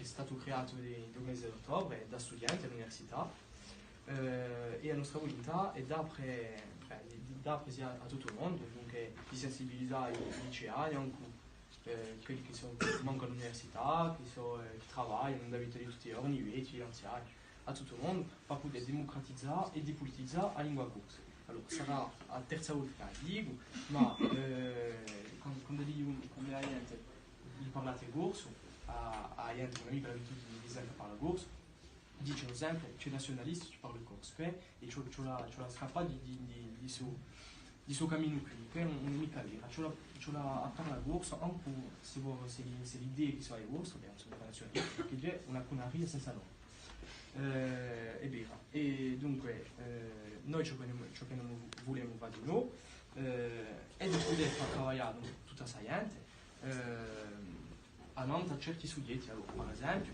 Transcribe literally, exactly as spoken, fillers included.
Hè statu creatu in, in u mese d'ottobre da studianti à l'università, eh, è a nostra vulintà hè d'apre, eh, di, di, d'apre si à, à tuttu u mondu, dunque di sensibilizà i, i liceani, ancu, eh, quelli chì sò, mancu à l'università, chì sò, eh, chì travaglianu in a vita di tutti i ghjorni, i vechji, l'anziani, à tuttu u mondu, per pudè demucratizà è dipulitizà a lingua corsa. Allora, sarà a terza volta ch'o dicu, ma, eh, quandu, quandu dicu, quandu a ghjente, mi parlate corsu, à, à a ghjente chì ùn hà micca l'abitudine di sente parlà corsu, dicenu sempre, ci hè naziunalisti, ci parla corsu, eh, è ci vole, ci vole à, ci vole à strappà di, di, di, di stu, di stu caminu quì, chì ùn, ùn hè micca vera, ci vole, ci vole à parlà corsu, ancu s'è vo-, s'è, s'è l'idee chì sò e vostre, bè, ùn sò micca naziunalisti, perchè hè una cunaria senza nome. Eh, hè vera. È dunque, eh, noi ciò chì no, ciò chì no vulemu fà dinò, eh, hè di pudè fà travaglià, dunque, tutta sta ghjente, eh, annantu à certi sughjetti. Allora, per esempiu,